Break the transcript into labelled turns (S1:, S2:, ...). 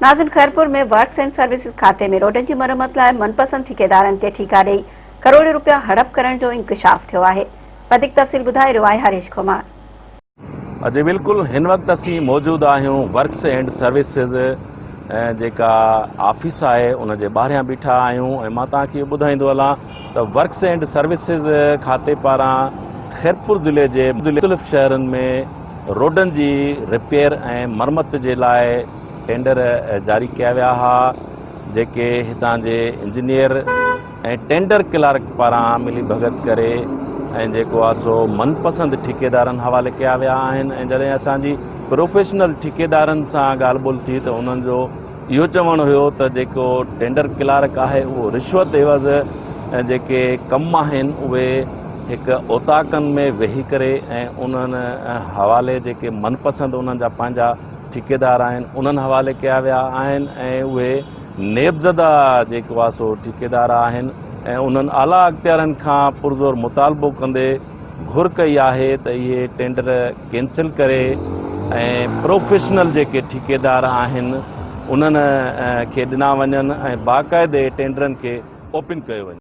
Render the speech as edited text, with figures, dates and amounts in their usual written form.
S1: ناظرين Khairpur ۾ works and services کاتي ۾ روڊن جي مرمت لاء من پسند ٺيڪيدارن کي ٺيڪا ڏئي ڪروڙين روپيا هڙپ ڪرڻ جو انڪشاف ٿيو آهي. وڌيڪ تفصيل ٻڌائي رهيو آهي هريش ڪمار.
S2: جي بلڪل هن وقت اسين موجود آهيون ورڪس اينڊ سروسز جيڪا آفيس آهي ان جي ٻاهريان بيٺا آهيون ۽ مان توهان کي اهو ٻڌائيندو هلان ته ورڪس اينڊ سروسز کاتي پاران خيرپور ضلعي جي مختلف شهرن ۾ روڊن جي رپيئر ۽ مرمت جي لاء ٽينڊر جاري ڪيا ويا ها جيڪي هتان جي انجنيئر ۽ ٽينڊر ڪلارڪ پاران ملي ڀڳت ڪري ۽ جيڪو آ سو من پسند ٺيڪيدارن حوالي ڪيا ويا آهن ۽ جڏهن اسان جي پروفيشنل ٺيڪيدارن سان ڳالهه ٻولهه ٿي ته انهن جو اهو چوڻ هيو ته جيڪو ٽينڊر ڪلارڪ آهي اهو رشوت عيوض جيڪي ڪم آهن اهي هڪ اوطاقن ۾ ويهي ڪري ۽ انهن حوالي جيڪي من پسند انهن جا پنهنجا ٺيڪيدار آهن انهن حوالي ڪيا ويا آهن ۽ اهي نيب زده جيڪو آ سو ٺيڪيدار آهن ۽ انهن اعليٰ اختيارين کان پرزور مطالبو ڪندي گهر ڪئي آهي ته اهي ٽينڊر ڪينسل ڪري ۽ پروفيشنل جيڪي ٺيڪيدار آهن انهن کي ڏنا وڃن ۽ باقاعدي ٽينڊرن کي اوپن ڪيو وڃي.